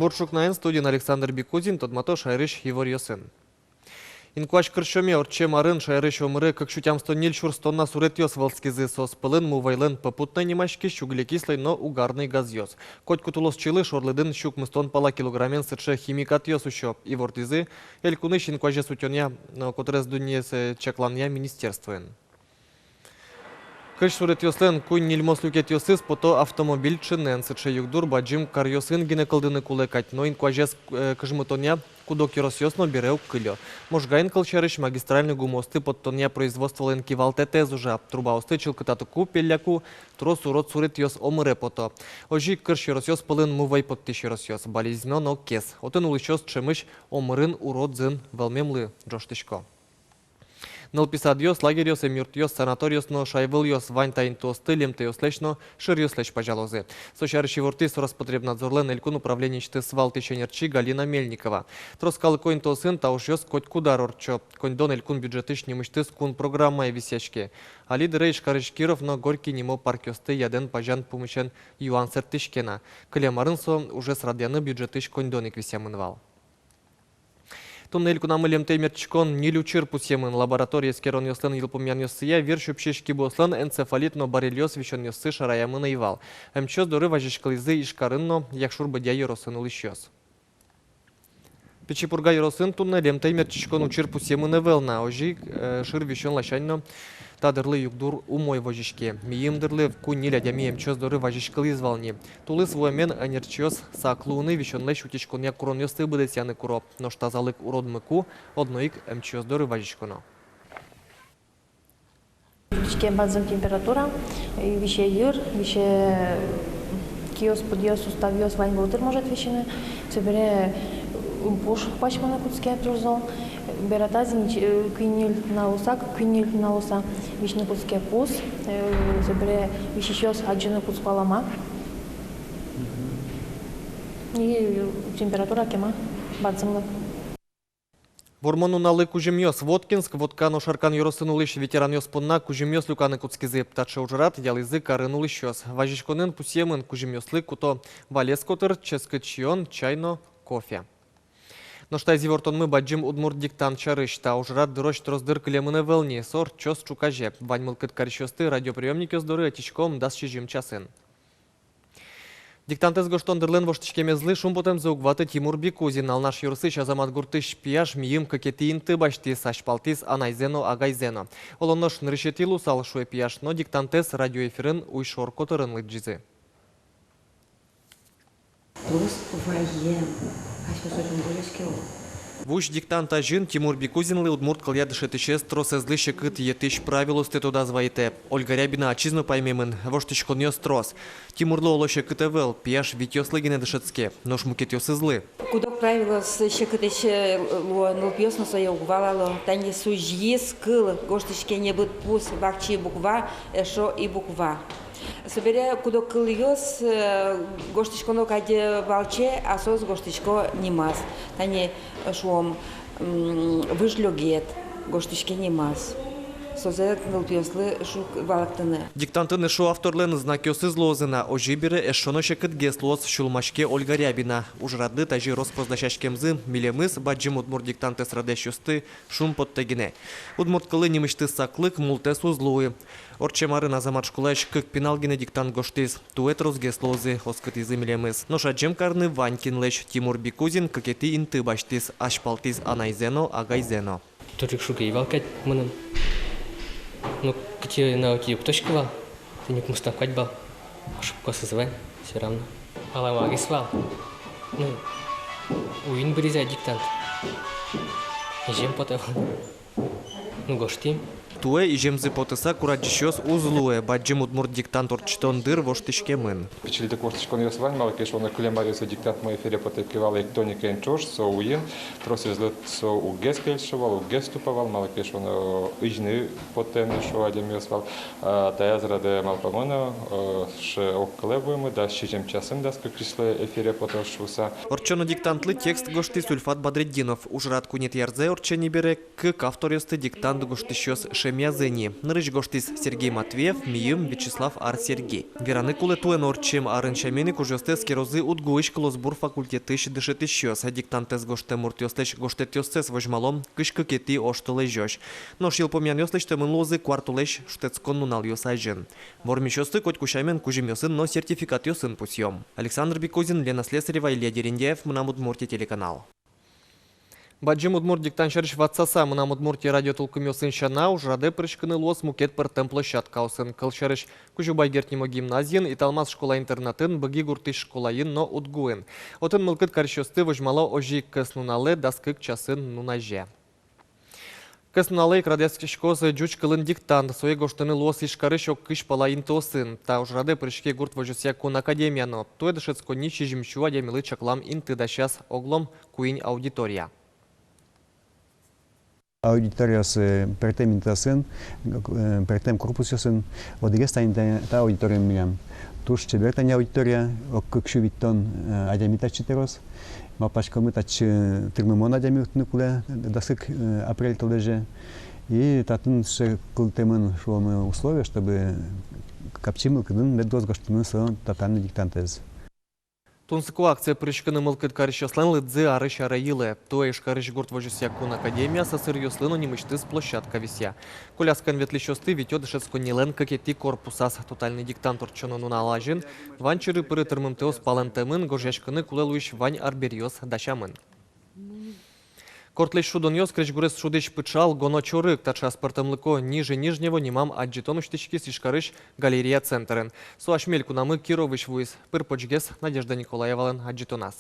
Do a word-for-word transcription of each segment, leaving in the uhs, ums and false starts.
Бур ӵукнаен, студиын Александр Бикузин, тодмато шаерысь иворъёсын. Инкуазь кырсьоме. Ортчем арын шаерысь омыре кык сю тямыстон ньыль сюрс тонна суретъёс вӧлскизы. Соос пӧлын мувӧйлэн попутной нимаськись углекислой но угарной газъёс. Котькуд улосчилы шорлыдын сю укмыстон пала килограммен сыӵе химикатъёс усё. Ивортӥзы элькунысь инкуазез утёнъя но котырес дуннеез чакланъя министерствоын. Кызь суретъёслэн куинь-ньыльмос люкетъёсыз пото автомобиль ӵынэн. Сыӵе югдур бадӟым каръёсын гинэ кылдыны кулэ кадь, но инкуазез, э, кыжмытонъя куд-ог ёросъёс но бере уг кыльо. Можгаын, кылсярысь, магистральной гумыосты поттонъя производстволэн кивалтэтэз ужа. Трубаосты чылкытатыку, пелляку, трос урод суретъёс омыре пото. Озьы ик кырсь ёросъёс пӧлын мувӧй поттӥсь ёросъёс: Балезино но Кез. Отын улӥсьёс ӵемысь омырын урод зын вӧлмемлы ӝожтӥсько. Нылпи садъёс, лагерьёс, эмъюртъёс, санаториос но шайвылъёс — вань та интыосты лемтэйёслэсь но шыръёслэсь пазялозы. Со сярысь ивортӥз Роспотребнадзорлэн элькун управлениысьтыз валтӥсь ӧнерчи Галина Мельникова. Трос калыко интыосын та ужъёс котькуд ар ортчо. Коньдон элькун бюджетысь нимысьтыз кун программае висъяське. Али дыре Ижкарысь Киров но Горький нимо паркъёсты ядэн-пазян пумысен юан сэрттӥське на. Кылем арын со ужез радъяны бюджетысь коньдон ик висъямын вал. Туннэ элькунамы лемтэй мертчиськон ньыль учыр пусъемын. Лаборатория эскеронъёслэн йылпумъянъёссыя, вир сюпсись кибыослэн энцефалит но боррелиоз висёнъёссы шараямын ӧй вал. Эмчиос доры вазиськылӥзы Ижкарын но Якшур-Бӧдья ёросын улӥсьёс. Пичи Пурга ёросын туннэ лемтэй мертчиськон учыр пусъемын ӧвӧл на. Озьы ик, э, шыр висён ласянь но та дырлы югдур умой возиське. Мийым дырлы куинь-ньыль адями эмчиос доры вазиськылӥз вал ни. Тулыс вуэмен ӧнерчиос сак луыны, висёнлэсь утиськонъя куронъёсты быдэсъяны куро. Нош тазалык уродмыку, одно ик эмчиос доры вазиськоно. Виске бадӟым температура, и висе йыр, висе киос, пыдъёс, суставъёс, вань вылтыр может висьыны. Собере, э, пуш куасьманы кутске туж зол. Бер-а тазьы, э, куинь-ньыль нуналыса, куинь-ньыль нуналыса висьыны кутске пус, э, собере висисьёс адӟыны кутско алама. И температура кема бадӟымлык. Вормон нуналлы кузьымъёс. Воткинск, Вотка но Шаркан ёросын улӥсь ветеранъёс понна кузьымъёс люканы кутскизы. Таӵе ужрад ялӥзы карын улӥсьёс. Вазиськонын пусъемын: кузьымъёслы куто валес котыр, ческыт сиён, чай но кофе. Нош таиз ивортонмы бадӟым удмурт диктант сярысь. Та ужрад дырозь трос дыр кылемын ӧвӧл ни, со ортчоз ӵуказе. Вань мылкыд карисьёсты радиоприёмникъёс доры ӧтиськом дас сизьым часын. Диктантэз гожтон дырлэн воштӥськемезлы шумпотэмзэ уг ваты Тимур Бикузин. Алнаш ёросысь Азамат гуртысь пияш мийым кыкетӥ инты басьтӥз, азьпалтӥз анайзэ но, агайзэ но. Оло нош нырысетӥ луысал, шуэ пияш, но диктантэз радиоэфирын уйшор котырын лыдӟизы. Луоз ваем, асьмеос отын возиське. Вуж диктант азьын Тимур Бикузинлы удмурт кылъя дышетӥсез тросэзлы секыт йӧтӥсь правилоосты тодаз вайытэ. Ольга Рябина ачиз но паймемын: воштӥськонъёс трос. Тимурлы оло секыт ӧвӧл, пияш витьёслы гинэ дышетске, нош мукетъёсызлы. Куд-ог правилоос секытысь луо, нылпиос но сое уг валало. Тани сузьыс кыл гожтӥське небыт пус, вакчи буква, эшшо и буква. Собере куд-ог кылъёс, э, гожтӥськоно кадь валче, а соос гожтӥсько нимаз. Тани, э, шуом, м, выж лёгет гожтӥське нимаз. Созэ нылпиослы шуг валэктыны. Диктантын эшшо авторлэн знакъёсыз луозы на. Озьы бере эшшо но секытгес луоз, сюлмаське Ольга Рябина. Ужрадлы тазьы рос-прос дасяськемзы милемыз, бадӟым удмурт диктантэз радъясьёсты, шумпоттэ гинэ. Удмурт кыллы нимысьтыз саклык, мултэс уз луы. Ортчем арын Азамат школаысь кык пинал гинэ диктант гожтӥз. Туэ тросгес луозы, оскытӥзы милемыз. Нош адӟем карны вань кинлэсь. Тимур Бикузин кыкетӥ инты басьтӥз, азьпалтӥз анайзэ но, агайзэ но. Туж ик шуг ӧй вал кадь мыным. Ну, кытӥ но ӧти уг тодӥськы вал. Тӥни укмыстон кадь балл. Ошибкаосыз вань, всё равно. Аламагес вал. Ну, уин быриз ай диктант. Изем потэ вал. Ну, гожтӥм. Туэ иземзы потыса курадӟисьёс уз луэ, бадӟым удмурт диктант ортчытон дыр воштӥськемын. Пичильтык воштӥськонъёс вань, малы ке шуоно кылем аръёсы диктантмы эфире потэ ке вал, ик тоникаен ӵош, со уин, тросэзлы со уггес кельшы вал, уггес тупа вал, малы ке шуоно изьыны потэ ни, шуо адямиос вал. А таяз радэ малпамы но, э, сыӵе огкылэ вуэмы, дас сизьым часын, дас кык числое эфире потоз шуыса. Ортчоно диктантлы текст гожтӥз Ульфат Бадретдинов. Ужрад куинетӥ арзэ ортче ни бере, кык авторъёсты диктант гожтӥсьёс Шемъязы ни. Нырысь гожтӥз Сергей Матвеев, мийым — Вячеслав Ар-Серги. Вераны кулэ, туэ но ортчем арын сямен ик ужъёсты эскерозы УдГУысь кылосбур факультетысь дышетӥсьёс. Диктантэз гожтэм муртъёслэсь гожтэтъёссэс возьмало кызь кыкетӥ оштолэзёзь. Нош йылпумъянъёс лэсьтэмын луозы куартолэзь шутэтскон нуналъёс азьын. Вормисьёсты котьку сямен кузьымъёсын но сертификатъёсын пусъём. Александр Бекузин, Лена Слесарева, Илья Дерендяев, «Мынам Удмуртие» телеканал. Бадӟым удмурт диктант сярысь ватсаса, «Мынам Удмуртие» радиотулкымъёсын сяна, ужрадэ пыриськыны луоз мукет пӧртэм площадкаосын. Кылсярысь, Кузебай Герд нимо гимназиын, Италмас школа-интернатын, Быги гуртысь школаын но УдГУын. Отын мылкыд карисьёсты возьмало озьы ик кӧснуналэ дас кык часын нуназе. Кӧснуналэ ик радъяськиськоз ӟуч кылын диктант. Сое гожтыны луоз Ижкарысь ог кызь пала интыосын. Та ужрадэ пыриське гурт возёсъя кун академия но. Туэ дышетсконни сизьымсю адямилы чаклам инты дасяз, оглом куинь аудитория. Аудиториос, э, пӧртэм интыосын, э, пӧртэм корпусъёсын, одӥгез тани та, та аудитория милям. Туж чебер тани аудитория, ог кык сю витьтон, э, адями татчы тыроз. Малпаськомы, татчы тырмымон адями утны кулэ дас кык, э, апрель толэзе. И татын сыӵе кылдытэмын, шуом, условие, чтобы капчи мылкыдын мед луоз гожтыны со тотальный диктантэз. Тунсыко акцие пыриськыны мылкыд карисьёслэн лыдзы арысь аре йылэ. Туэ Ижкарысь гурт возёсъя кун академия сӧсыръёслы но нимысьтыз площадка висъя. Коляскаен ветлӥсьёсты витё дышетсконнилэн кыкетӥ корпусаз. Тотальный диктант ортчоно нунал азьын вань чыры-пыры тырмымтэос палэнтэмын, гожъяськыны кулэ луись вань арбериос дасямын. Кортлэсь шудонъёс крезьгурез шудӥсь пыӵал — гоно чорыг. Таӵе аспӧртэмлыко «Ниже Нижнего» нимам адӟытон усьтӥськиз Ижкарысь «Галерея» центрын. Со асьме элькунамы Кировысь вуиз. Пыр-почгес Надежда Николаевалэн адӟытоназ.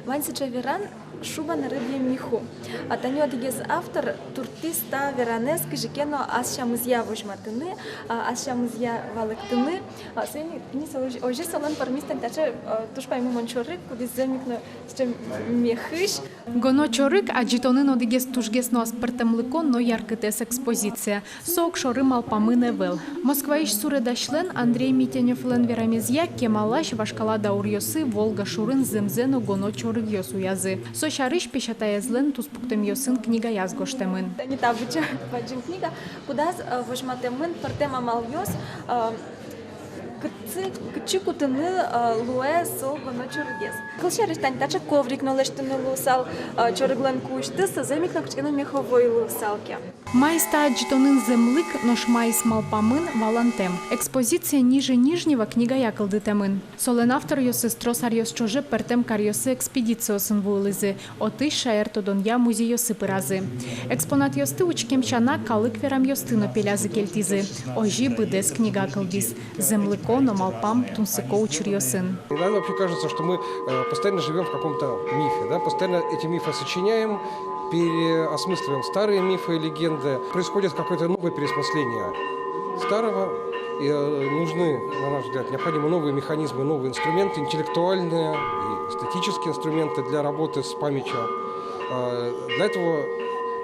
Вань сыӵе веран: шуба на рыбьем меху. А тани одӥгез автор туртӥз та веранэз кызьы ке но ас сямызъя возьматыны, а, ас сямызъя валэктыны. А, соин ини со озьы, озьы солэн пӧрмиз тани таӵе, а, туж паймымон чорыг, кудӥз зэм ик но сыӵе мехысь. «Гоно чорыг» адӟытонын одӥгез тужгес но аспӧртэмлыко, но яркытэз экспозиция. Со огшоры малпамын ӧвӧл. Москваысь суредасьлэн Андрей Митенёвлэн верамезъя, кемалась вашкала дауръёсы Волга шурын зэмзэ но гоно чорыгъёс уязы. Со сярысь песятаезлэн туспуктэмъёсын книгаяз гожтэмын. Тани та быдӟа бадӟым книга, кудаз, э, возьматэмын пӧртэм амалъёс, э, кытчы, кытчы кутыны, э, луэ со гоно чорыгез. Кылсярысь, тани таӵе коврик но лэсьтыны луысал, э, чорыглэн куысьтыз, со зэм ик но кыӵе ке но меховой луысал ке. Маиз та адӟытонын зэмлык, нош маиз малпамын, валантэм. Экспозиция «Ниже Нижнего» книгая кылдытэмын. Солэн авторъёсыз трос аръёс ӵоже пӧртэм каръёсы экспедициосын вуылӥзы, отысь шаертодонъя музейёсы пыразы. Экспонатъёсты учкем сяна, калык верамъёсты но пелязы-кельтӥзы. Озьы быдэс книга кылдӥз. Зэмлыко но малпам тунсыко учыръёсын. Иногда вообще кажется, что мы, э, постоянно живём в каком-то мифе, да, постоянно эти мифы сочиняем, переосмысливаем старые мифы и легенды. Происходит какое-то новое переосмысление старого, и, э, нужны, на наш взгляд, необходимы новые механизмы, новые инструменты, интеллектуальные и эстетические инструменты для работы с памятью. Э, для этого,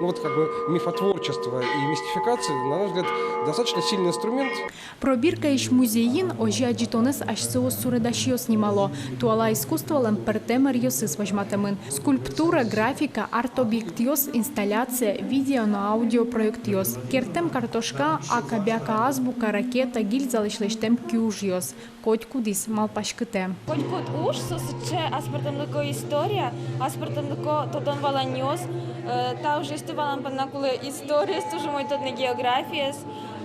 ну вот, как бы, мифотворчество и мистификация, на наш взгляд, достаточно сильный инструмент. «Пробиркаысь музейын» озьы адӟытонэз асьсэос суредасьёс нимало. Туала искусстволэн пӧртэм ӧръёсыз возьматэмын: скульптура, графика, арт-объектъёс, инсталляция, видео но аудиопроектъёс. Керттэм картошка, акабяка азбука, ракета, гильзалэсь лэсьтэм киужъёс. Котькудӥз малпаськытэ. Котькуд уж — со сыӵе аспӧртэмлыко история, аспӧртэмлыко тодон-валанъёс. Э, та ужъёсты валан понна кулэ историез туж умой тодыны, географиез.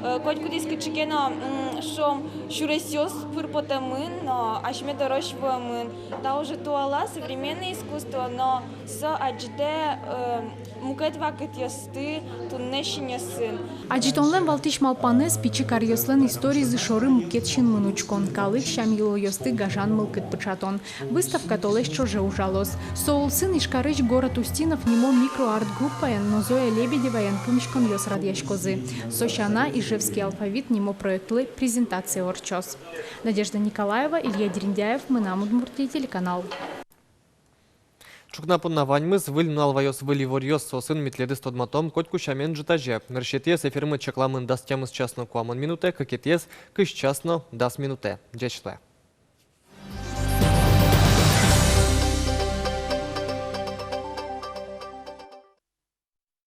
Э, котькудӥз кыӵе ке но, м, шуом, сюресъёс пыр потэмын но асьме дорозь вуэмын. Та уже туала, современное искусство, но со адӟытэ, э, мукет вакытъёсты туннэ синъёсын. Адӟытонлэн валтӥсь малпанэз — пичи каръёслэн историзы шоры мукет синмын учкон, калык сям-йылолъёсты гажан мылкыд пыӵатон. Выставка толэзь ӵоже ужалоз. Со улсын Ижкарысь «Город Устинов» нимо микроарт-группаен но Зоя Лебедеваен пумиськонъёс радъяськозы. Со сяна «Ижевский алфавит» нимо проектлы презентация ортчоз. Надежда Николаева, Илья Дерендяев, «Мынам Удмуртие» телеканал. Ӵукна понна ваньмыз. Выль нунал ваёз выль иворъёс, соосын ми тӥледыз тодматом котьку сямен ӝытазе. Нырысетӥез эфирмы чакламын дас тямыс час но куамын минутэ, кыкетӥез — кызь час но дас минутэ. Ӟеч луэ.